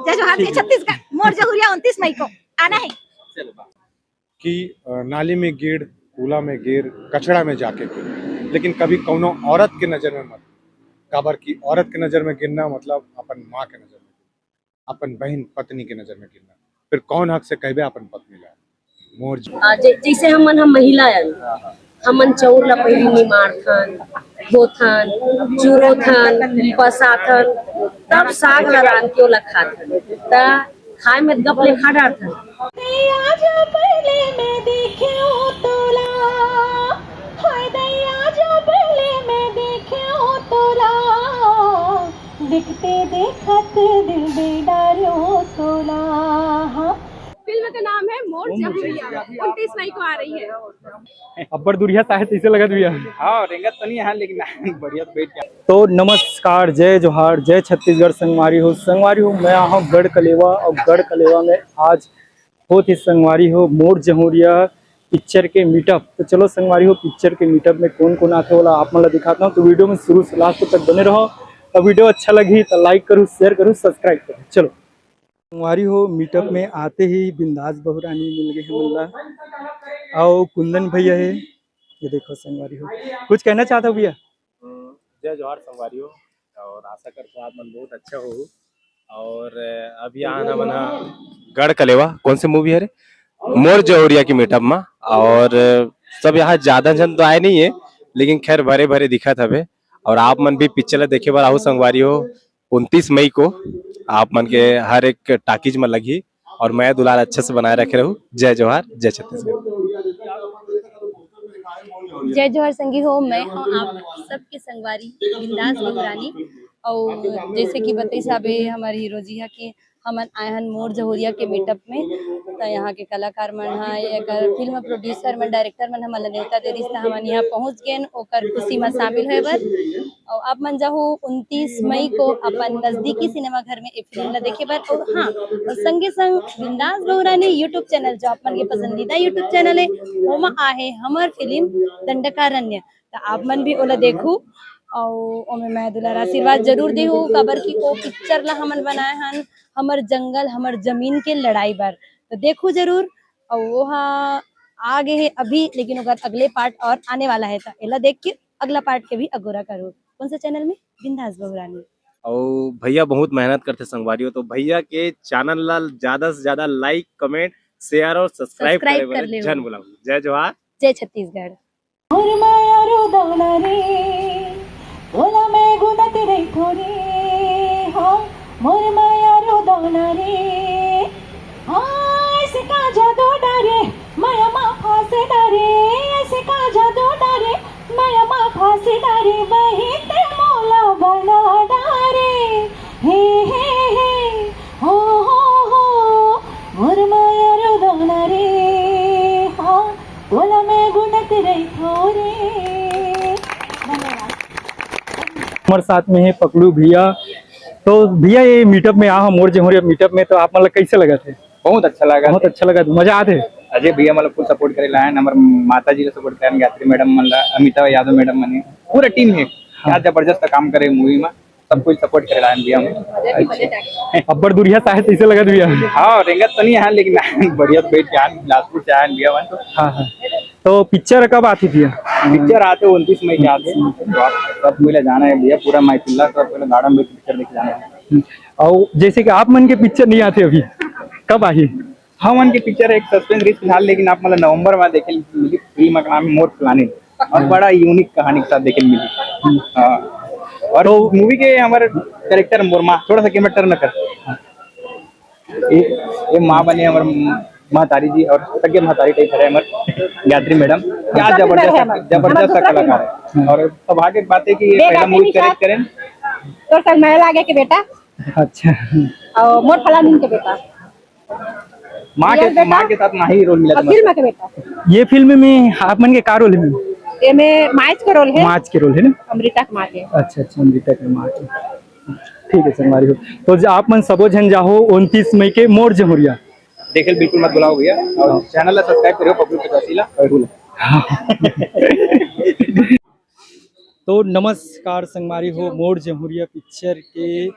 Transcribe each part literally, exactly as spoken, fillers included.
जय जोहार, जय छत्तीसगढ़। मोर जहुरिया उनतीस मई को आना है। कि अ, नाली में गिर, कूला में गिर, कचड़ा में जाके गिर, लेकिन कभी कौनो औरत के नजर में मत। काबर कि औरत के नजर में गिरना मतलब अपन माँ के नजर में गिरना, अपन बहन पत्नी के नजर में गिरना। फिर कौन हक से कहबे अपन पत्नी ला मोर ज- आ, जै-, जैसे हमन हम महिला हन, हमन चाउर ला पहिली निमारथन, धोथन, चुरोथन, पसाथन, तब साग ला रांध के ओला खाथन। त खाए में गप ले खा डारथन। दैया जा पहले मैं देखे हो तोला, हाय दैया जा पहले मैं देखे हो तोला, देखते देखत दिल दे डारो तोला। हाँ। फिल्म का नाम है मोर जहुरिया, उनतीस मई को आ रही है। अब्बड़ दुरिहा साहे तैसे लगत भैया। हाँ, रेंगत तो नहीं है, लेकिन बढ़िया तो बैठ गया। तो नमस्कार, जय जोहार, जय छत्तीसगढ़ संगवारी हो। संगवारी हो, मैं आहा गढ़ कलेवा और गढ़ कलेवा में आज होत ही संगवारी हो मोर जहुरिया पिक्चर के मीटअप। तो चलो संगवारी हो, पिक्चर के मीटअप में कौन कौन आथे, ओला आप मन ला दिखाता हूँ। तो वीडियो में शुरू से लास्ट तक बने रहो। और वीडियो अच्छा लगी तो लाइक करू, शेयर करू, सब्सक्राइब करू। चलो। संगवारी हो, मीटअप में आते ही बिंदास बहुरानी मिल गई हमन ला। अउ कुंदन भैया है, ये देखो संगवारी हो, कुछ कहना चाहता हो भैया? हम्म, जय जोहार संगवारी हो, और आशा करता हूँ आप मन बहुत अच्छा हो। और अभी आन हमन ह गढ़ कलेवा, कौन से मूवी है रे, मोर जहुरिया की मीटअप मा। और सब यहाँ ज्यादा जन तो आए नहीं है, लेकिन खैर भरे भरे दिखत हवे। और आप मन भी पिक्चर ला देखे बर आहू संगवारी हो, उनतीस मई को आप मन के हर एक टाकीज में लगही। और मैं दुलार अच्छे से बनाए रखे रहू। जय जोहार, जय छत्तीसगढ़। जय जोहार संगी हो, मैं हूँ आप सबके संगवारी बिंदास बहुरानी। और जैसे कि बतई साहब हमारे हीरो जी है कि हमन आए हन मोर जहुरिया के मीटअप में। त यहाँ के कलाकार मन ह, एकर फिल्म प्रोड्यूसर मन, डायरेक्टर मन हमन ला नेवता दे रिहिस, त हमन यहाँ पहुँच गेन ओकर खुशी में शामिल होए बर। और आप मन जाहू उनतीस मई को अपन नजदीकी सिनेमा घर में ए फिल्म ला देखे बर। और हाँ, और संगे संग बिंदास बहुरानी YouTube चैनल, जो आप मन के पसंदीदा YouTube चैनल है, ओमा आहे हमर फिल्म दंडकारण्य। त आप मन भी ओला देखू, अउ ओमे मैं दुलार आशीर्वाद जरूर देहू, काबर कि ओ पिक्चर ला हमन बनाए हन हमर जंगल, हमर जमीन के लड़ाई बर। त देखू जरूर। अउ वो हा आ गे हे अभी, लेकिन ओकर अगले पार्ट और आने वाला है, त एला देख के अगला पार्ट के भी अगोरा करू। कौन सा चैनल में? बिंदास बहुरानी। अउ भैया बहुत मेहनत करथे संगवारी हो, तो भैया के चैनल ला ज्यादा से ज्यादा लाइक, कमेंट, शेयर और सब्सक्राइब सब्सक्राइब करे कर बर लेहू। झन भुलाहू। जय जोहार। जय छत्तीसगढ़। मोर माया रो दाना रे, ओला मैं गुनत रहिथो रे, हाँ, मोर माया रो दाना रे, हाँ, ऐसे का जादू डारे, माया मा फांस डारे, ऐसे का जादू डारे, माया मा फांस डारे, वही ते मोला बना डारे, हे, हे, हे, हो, हो, हो, मोर माया रो दाना रे, हाँ, ओला मैं गुनत रहिथो रे। धन्यवाद। हमारे साथ में है पकलू भैया। तो भैया, ये मीटअप में आ, मोर जहुरिया मीटअप में, तो आप मतलब कैसे लगा थे? बहुत अच्छा लगा बहुत थे। अच्छा लगा, मजा आते। अजय भैया मतलब फुल सपोर्ट करे लायन, हमारे माता जी ला सपोर्ट करे, गायत्री मैडम मन ला, अमिता यादव मैडम मने, पूरा टीम है। हाँ। क्या जबरदस्त काम करे मूवी में, सब कुछ सपोर्ट करे लायन भैया मन। अब्बड़ दुरिहा साहे तैसे लगत भैया। हाँ, रेंगत तो नहीं है, लेकिन बढ़िया तो बैठ के आन, बिलासपुर से आयन भैया मन तो। हाँ, हाँ। तो पिक्चर कब आती भैया? पिक्चर आते उनतीस मई के आते, तो आप सब पहले जाना है भैया, पूरा महफिल ला सब पहले गार्डन में पिक्चर देखे जाना है। हम्म। और जैसे कि आप मन के पिक्चर नहीं आते अभी, कब आही? हम मन के पिक्चर एक सस्पेंस रिलीज फिलहाल, लेकिन आप मतलब नवंबर में देखे मिली। फिल्म का नाम है मोर फलानी, और बड़ा यूनिक कहानी के साथ देखे मिली। हम्म। हाँ। और तो मूवी के हमारे कैरेक्टर मोर माँ, थोड़ा सा कैमरा टर्न कर, ये, ये माँ बने हमारे महतारी जी, और सगे महतारी टाइप है हमारे गायत्री मैडम। क्या जबरदस्त, जबरदस्त कलाकार है। और सौभाग्य की बात है कि ये पहला मूवी करेक्ट करें। तोर संग मैं लागे के बेटा। अच्छा। और मोर फलानी के बेटा। माँ के, रियल बेटा। माँ के साथ माही रोल मिला और था फिल्म मतलब। के बेटा। ये फिल्म में आप मन के का रोल है मैम? ये में माच के रोल है। माच के रोल है ना? अमृता के माँ के। अच्छा, अच्छा, अमृता के माँ के। ठीक है संगवारी हो, तो ज-, आप मन सबो झन जाहो उनतीस मई के मोर जहुरिया। देखे ल बिल्कुल मत भुलाओ भैया, और हाँ। चैनल ला सब्सक्राइब करियो पब्लिक के साथी ला, और बोलो। हाँ। तो नमस्कार संगवारी हो, मोर जहुरिया पिक्चर के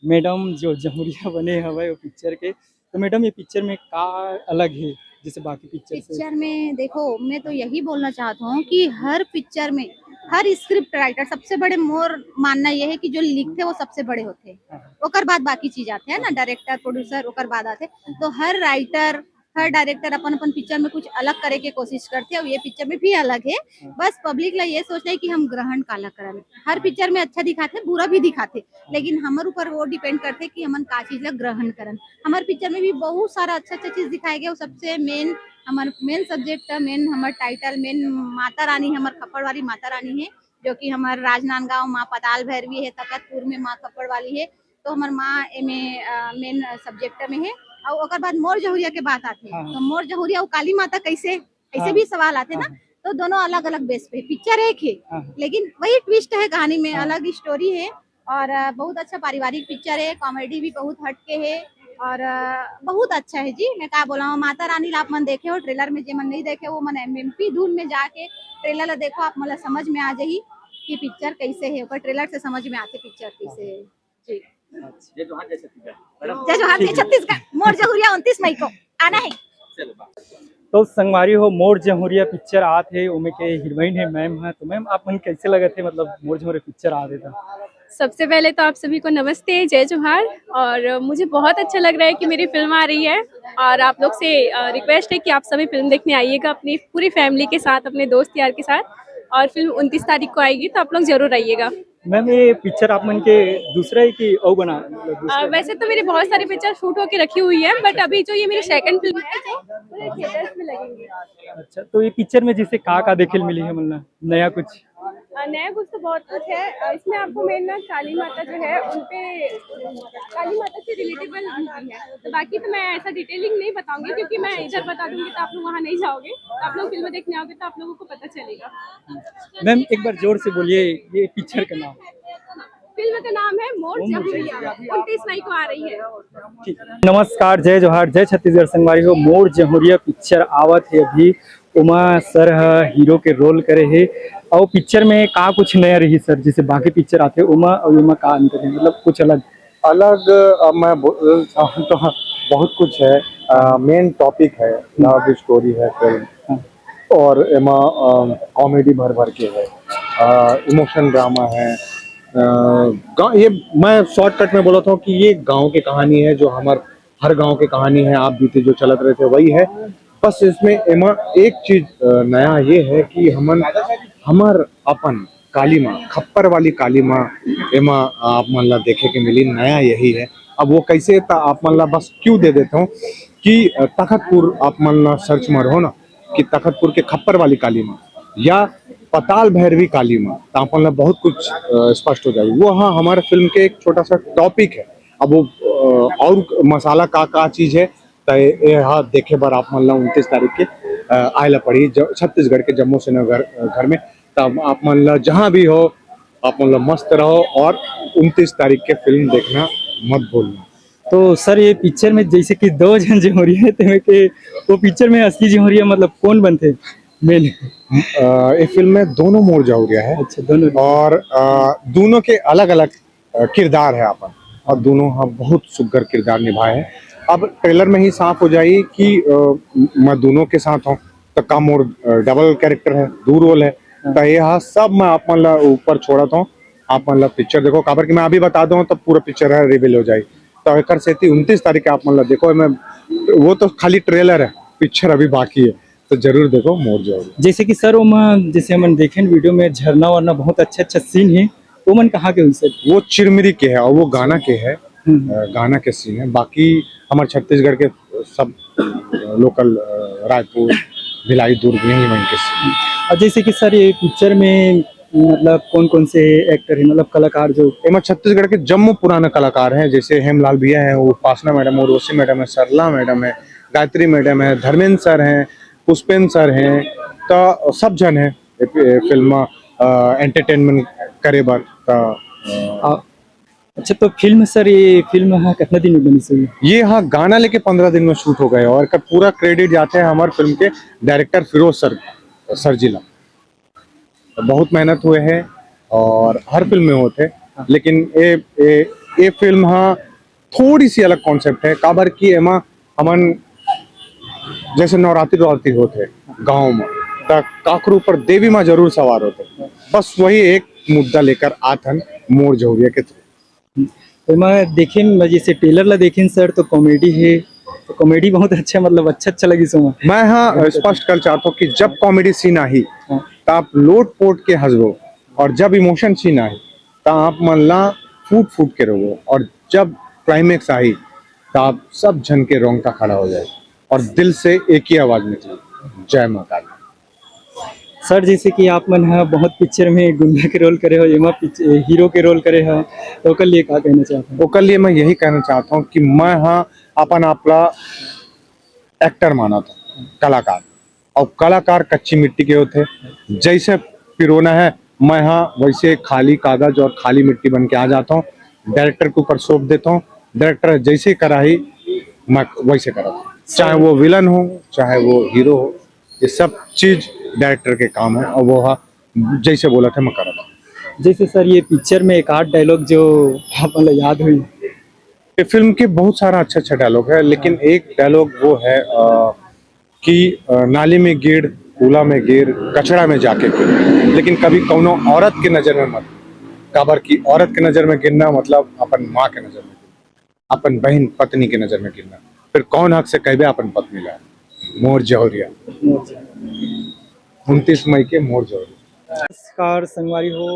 मैडम जो जहुरिया बने हवय वो पिक्चर के, तो मैडम ये पिक्चर में का अलग है जैसे बाकी पिक्चर से? पिक्चर में देखो, मैं तो यही बोलना चाहता हूँ कि हर पिक्चर में हर स्क्रिप्ट राइटर, सबसे बड़े मोर मानना यह है कि जो लिखते वो सबसे बड़े होते हैं, ओकर बाद बाकी चीज आते हैं ना, डायरेक्टर, प्रोड्यूसर, ओकर बाद आते हैं। तो हर राइटर, हर डायरेक्टर अपन अपन पिक्चर में कुछ अलग करे के कोशिश करते हैं, और ये पिक्चर में भी अलग है। बस पब्लिक ला ये सोचना है कि हम ग्रहण काला करन। हर पिक्चर में अच्छा दिखाते, बुरा भी दिखाते, लेकिन हमर ऊपर वो डिपेंड करते कि हमन का चीज ला ग्रहण करन। हमर पिक्चर में भी बहुत सारा अच्छा अच्छा चीज दिखाए गए। सबसे मेन हमर मेन सब्जेक्ट, मेन हमर टाइटल, मेन माता रानी, हमर खप्पड़ वाली माता रानी है, जो कि हमर राजनांदगांव माँ पताल भैरवी है, तकतपुर में माँ खप्पड़ वाली है। तो हमर माँ एमे मेन सब्जेक्ट में है। और ओकर बाद मोर जहुरिया के बात आती है, हाँ, हाँ। तो मोर जहुरिया और काली माता कैसे, ऐसे हाँ। भी सवाल आते ना। हाँ। तो दोनों अलग अलग बेस पे, पिक्चर एक है, हाँ, हाँ। लेकिन वही ट्विस्ट है कहानी में, हाँ। अलग स्टोरी है। और अ, बहुत अच्छा पारिवारिक पिक्चर है, कॉमेडी भी बहुत हटके है और अ, बहुत अच्छा है जी। मैं का बोला हूँ, माता रानी ला आप मन देखे हो ट्रेलर में, जे मन नहीं देखे वो मन एमएमपी धुन में जाके ट्रेलर ला देखो, आप मन ला समझ में आ जाही कि पिक्चर कैसे है, ओकर ट्रेलर से समझ में आते पिक्चर कैसे है जी। जय जोहार, जय छत्तीसगढ़। मैडम, जय जोहार, जय छत्तीसगढ़। मोर जहुरिया उनतीस मई को आना है। चलो, bye। तो संगवारी हो, मोर जहुरिया पिक्चर आत है, ओमे के हीरोइन है मैम है। तो मैम, आप मन कैसे लगत है, मतलब मोर जहुरिया पिक्चर आत है तो? सबसे पहले तो आप सभी को नमस्ते, जय जोहार। और मुझे बहुत अच्छा लग रहा है कि मेरी फिल्म आ रही है और आप लोग से रिक्वेस्ट है कि आप सभी फिल्म देखने आइएगा अपनी पूरी फैमिली के साथ, अपने दोस्त यार के साथ। और फिल्म उनतीस तारीख को आएगी, तो आप लोग जरूर आइएगा। मैम, ये पिक्चर आप मन के दूसरा है कि और बना, मतलब अ, दूसरा? वैसे तो मेरी बहुत सारी पिक्चर शूट होके रखी हुई है, बट अभी जो ये मेरी सेकंड फिल्म है, तो पूरे थिएटर्स में लगेंगे। अच्छा, तो ये पिक्चर में जैसे का का देखे मिली है, मतलब नया कुछ? अ, नया कुछ तो बहुत कुछ है। अ, इसमें आपको मेन ना काली माता जो है, उनपे काली माता से रिलेटेबल मूवी है। तो बाकी तो मैं ऐसा डिटेलिंग नहीं बताऊंगी, क्योंकि मैं इधर बता दूंगी तो आप लोग वहाँ नहीं जाओगे। आप लोग फिल्म देखने आओगे तो आप लोगों को पता चलेगा। मैम, एक बार जोर से बोलिए ये पिक्चर का नाम। फिल्म का नाम है मोर जहुरिया, उनतीस मई को आ रही है। ठीक। नमस्कार, जय जोहार, जय छत्तीसगढ़। संगवारी हो, मोर जहुरिया पिक्चर आवत है अभी, ओमा सर ह हीरो के रोल करे हे। और पिक्चर में का कुछ नया रही सर, जैसे बाकी पिक्चर आते ओमा और एमा का अंतर है, मतलब कुछ अलग? अलग अ, मैं बो- अ, तो बहुत कुछ है। मेन टॉपिक है, लव स्टोरी है फिल्म, और एमा कॉमेडी भर भर के है, इमोशन ड्रामा है। अ, गा- ये मैं शॉर्टकट में बोलत हूँ कि ये गांव की कहानी है, जो हमार हर गांव की कहानी है, आप बीते जो चलत रहे थे वही है। बस इसमें एमा एक चीज अ, नया ये है कि हमन हमर अपन काली माँ, खप्पर वाली काली माँ एमा आप मन ला देखे के मिली। नया यही है। अब वो कैसे त आप मन ला बस क्यों दे देता हूँ कि अ, तखतपुर आप मन ला सर्च मारो ना कि तखतपुर के खप्पर वाली काली माँ या पताल भैरवी काली माँ, तो आप मन ला बहुत कुछ अ, स्पष्ट हो जाएगी। वो हाँ, हमारे फिल्म के एक छोटा सा टॉपिक है। अब वो अ, और मसाला का का चीज है, त ये हा देखे बर आप मन ला उनतीस तारीख के अ, आए ला पड़ी ज- छत्तीसगढ़ के जम्मू सिनेमा घर, घर में। तब आप मन ला जहाँ भी हो, आप मन ला मस्त रहो और उनतीस तारीख के फिल्म देखना मत भूलना। तो सर, ये पिक्चर में जैसे कि दो जन जहुरिया है, तेमे के वो पिक्चर में असली जहुरिया मतलब कौन बनते मेन? अ, ये फिल्म में दोनों मोर जहुरिया है अच्छा, दोनों। और अ, दोनों के अलग अलग किरदार है अपन, और दोनों हा बहुत सुघर किरदार निभाए हैं। अब ट्रेलर में ही साफ हो जाई कि अ, मैं दोनों के साथ हूँ, तो का मोर डबल कैरेक्टर है, दो रोल है। तो ये हा सब मैं आप मन ला ऊपर छोड़त हूँ, आप मन ला पिक्चर देखो, काबर कि मैं अभी बता दूँ तब पूरा पिक्चर है रिवील हो जाई। तो एकर सेती उनतीस तारीख के आप मन ला देखो। मैं वो तो खाली ट्रेलर है, पिक्चर अभी बाकी है, तो जरूर देखो मोर जहुरिया। जैसे कि सर, ओमा जैसे हमन देखेन वीडियो में झरना वरना बहुत अच्छा अच्छा सीन है, ओमन कहाँ के हुई सर? वो चिरमिरी के है और वो गाना के है, हम्म। अ, गाना के सीन है। बाकी हमारे छत्तीसगढ़ के सब लोकल, अ, रायपुर, भिलाई, दुर्ग, यही वहीं के सीन। और जैसे कि सर, ये पिक्चर में मतलब कौन कौन से एक्टर हैं, मतलब कलाकार जो? एमा छत्तीसगढ़ के जम्मो पुराना कलाकार हैं, जैसे हेमलाल भैया हैं, उपासना मैडम, उर्वशी मैडम है, सरला मैडम है, गायत्री मैडम है, धर्मेंद्र सर हैं, पुष्पेंद्र सर हैं, तो सब जन हैं ए, ए, फिल्म एंटरटेनमेंट करे बर। तो आ, अच्छा, तो फिल्म सर, ये फिल्म हाँ कितना दिन में बनी सर? ये हाँ गाना लेके पंद्रह दिन में शूट हो गए और का पूरा क्रेडिट जाते हैं हमारे फिल्म के डायरेक्टर फिरोज सर, सर जी ला। बहुत मेहनत हुए है और हर फिल्म में होते, लेकिन ये, ये ये फिल्म हा थोड़ी सी अलग कॉन्सेप्ट है, काबर कि एमा हमन जैसे नवरात्रि नवरात्रि होते गांव में, त काकरो ऊपर देवी माँ जरूर सवार होते। बस वही एक मुद्दा लेकर आथन मोर जहुरिया के थ्रू। तो मैं देखिन, जैसे ट्रेलर ला देखिन सर, तो कॉमेडी है, तो कॉमेडी बहुत अच्छा, मतलब अच्छा अच्छा लगी सुना। मैं हाँ स्पष्ट कर चाहता हूँ कि जब कॉमेडी सीन आही, हाँ। त आप लोट पोट के हंसबो, और जब इमोशन सीन आही, त आप मन ला फूट फूट के रोबो, और जब क्लाइमेक्स आही, त आप सब झन के रोंगटा खड़ा हो जाए और दिल से एक ही आवाज निकले, जय माँ काली। सर, जैसे कि आप मन ह बहुत पिक्चर में गुंडा के रोल करे हो, एमा पिच-, हीरो के रोल करे हो, तो ओकर लिए का कहना चाहते हैं? ओकर लिए मैं यही कहना चाहता हूँ कि मैं हाँ अपन आप ला एक्टर मानत हूँ, कलाकार, और कलाकार कच्ची मिट्टी के होते, जैसे पिरोना है मैं हाँ वैसे खाली कागज और खाली मिट्टी बन के आ जाता हूँ। डायरेक्टर के ऊपर सौंप देता हूँ, डायरेक्टर जैसे कराही मैं वैसे करता हूँ, चाहे वो विलन हो चाहे वो हीरो हो, ये सब चीज डायरेक्टर के काम है और वो हा जैसे बोला था मैं करता हूँ। जैसे सर, ये पिक्चर में एक आध डायलॉग जो आप मतलब याद हुई? ये फिल्म के बहुत सारा अच्छा अच्छा डायलॉग है, लेकिन एक डायलॉग वो है अ, कि अ, नाली में गिर, कूला में गिर, कचड़ा में जाके गिर, लेकिन कभी कौनो औरत के नजर में मत। काबर की औरत के नजर में गिरना मतलब अपन माँ के नजर में गिरना, अपन बहन पत्नी के नजर में गिरना। फिर कौन हक से कहबे अपन पत्नी ला मोर जहुरिया। उनतीस मई के मोर जहुरिया। नमस्कार संगवारी हो,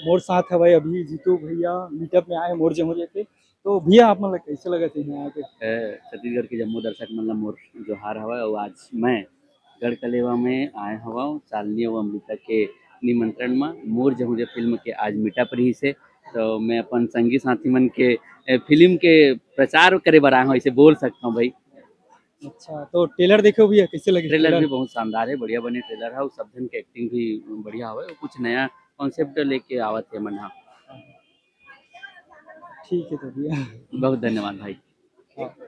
मोर साथ हवय अभी जीतू भैया, मीटअप में आए मोर जहुरिया के। तो भैया, आप मन ला कैसे लगत है यहाँ आके? ए, छत्तीसगढ़ के जम्मो दर्शक मन ला मोर जोहार हवय। और आज मैं गढ़ कलेवा में आए हवं चालनी अउ अमृता के निमंत्रण म। मोर जहुरिया फिल्म के आज मीटअप रहिस हे, तो मैं अपन संगी साथी मन के ए, फिल्म के प्रचार करे बर आए हवं, इसे बोल सकता हूँ भाई। अच्छा, तो ट्रेलर देखे हो भैया, कैसे लगे ट्रेलर भी बहुत शानदार है, बढ़िया बने ट्रेलर है, और सब जन के एक्टिंग भी बढ़िया हवे, कुछ नया कॉन्सेप्ट लेके आवत है मन हा। ठीक है तो भैया, बहुत धन्यवाद भाई।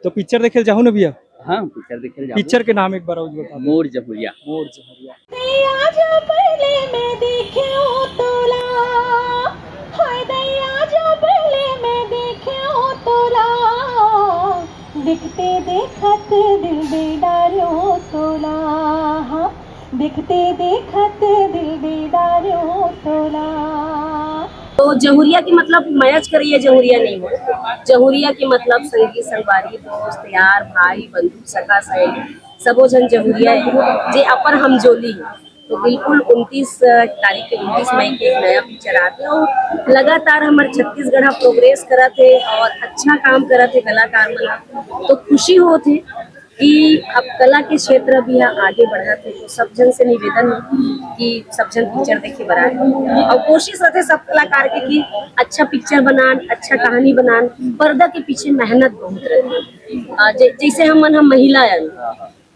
तो पिक्चर देखे जाहू ना भैया? हाँ, पिक्चर देखे जाहू। पिक्चर के नाम एक बार और बता दो। मोर जहुरिया। मोर जहुरिया। दैया जा पहले मैं देखे हो तोला, हाय दैया जा पहले मैं देखे हो तोला, देखते देखत दिल दे डारो तोला, हाँ, देखते देखत दिल दे डारो तोला। तो जहुरिया के मतलब मैच करिए, जहुरिया नहीं हो। जहुरिया के मतलब संगी संगवारी, दोस्त यार, भाई बंधु, सगा सहेली, सबो झन जहुरिया है जे अपन हमजोली है। तो बिल्कुल उनतीस तारीख के, उनतीस मई के एक नया पिक्चर आते हो। लगातार हमारे छत्तीसगढ़ प्रोग्रेस करत है और अच्छा काम करत है कलाकार मन, तो खुशी होत है कि अब कला के क्षेत्र भी आगे बढ़त है। तो सब जन से निवेदन है कि सब जन पिक्चर देखे बर आए और कोशिश रहते सब कलाकार के कि अच्छा पिक्चर बनान, अच्छा कहानी बनान। पर्दा के पीछे मेहनत बहुत रहती है। आ, जै-, जैसे हमन हम महिला है,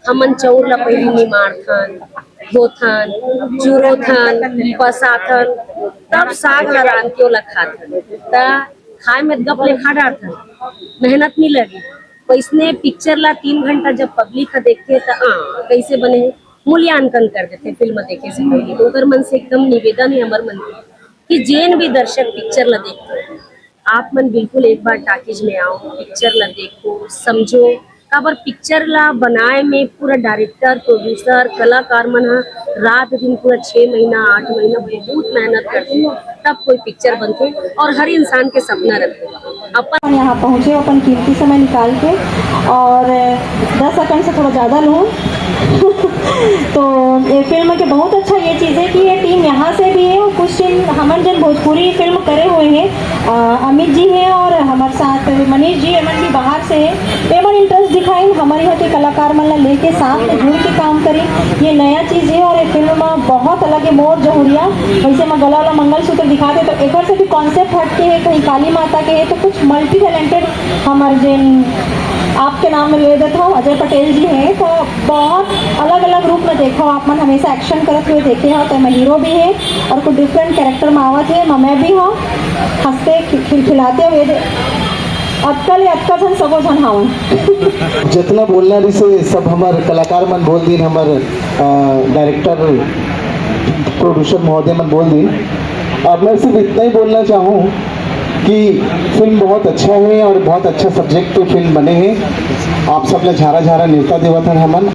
हमन चाउर ला पहिली निमारथन, धोथन, चुरोथन, पसाथन, तब साग ला रांध के ओला खाथन। त खाए में गप ले खा डारथन, मेहनत नहीं लगे। वैसने पिक्चर ला तीन घंटा जब पब्लिक ह देखथे त आ, कैसे बने हे, मूल्यांकन कर देथे फिल्म देखे से पहले। तो ओकर मन से एकदम निवेदन है हमर मन के कि जेन भी दर्शक पिक्चर ला देखथे, आप मन बिल्कुल एक बार टाकीज में आओ, पिक्चर ला देखो, समझो। काबर पिक्चर ला बनाए में पूरा डायरेक्टर, प्रोड्यूसर, कलाकार मन ह रात दिन पूरा छह महीना, आठ महीना बहुत मेहनत करथे, तब कोई पिक्चर बनथे और हर इंसान के सपना रहथे। अपन हम यहाँ पहुँचे अपन कीमती समय निकाल के, और दस सेकंड से थोड़ा ज़्यादा लूँ। तो ये फिल्म के बहुत अच्छा ये चीज़ है कि ये टीम यहाँ से भी है और कुछ टीम हमन जन भोजपुरी फिल्म करे हुए हैं। अ, अमित जी हैं और हमारे साथ मनीष जी, एमन भी बाहर से हैं। एमन इंटरेस्ट दिखाइन हमारे यहाँ के कलाकार मन ला लेके साथ में जुड़ के काम करी। ये नया चीज़ है और ये फिल्म बहुत अलग है। मोर जहुरिया, वैसे मैं गला वाला मंगलसूत्र दिखाते तो एकर से भी कॉन्सेप्ट हट के है, कहीं काली माता के है तो कुछ मल्टी टैलेंटेड हमारे जिन आपके नाम में ले देता हूँ, अजय पटेल जी हैं, तो बहुत अलग अलग रूप में देखो आप मन हमेशा एक्शन करत हुए देखे हो, तो मैं हीरो भी है और कुछ डिफरेंट कैरेक्टर में आवत है, मैं भी हूँ हंसते खि- खिलखिलाते हुए दे-, अतका ले अतका झन सबो झन हावन। जितना बोलना रही से सब हमारे कलाकार मन बोल दिन, हमारे डायरेक्टर प्रोड्यूसर महोदय मन बोल दिन। अब मैं सिर्फ इतना ही बोलना चाहूँ कि फिल्म बहुत अच्छा हे और बहुत अच्छा सब्जेक्ट पे फिल्म बने हे। आप सब ला झारा झारा नेवता देवत हन हमन।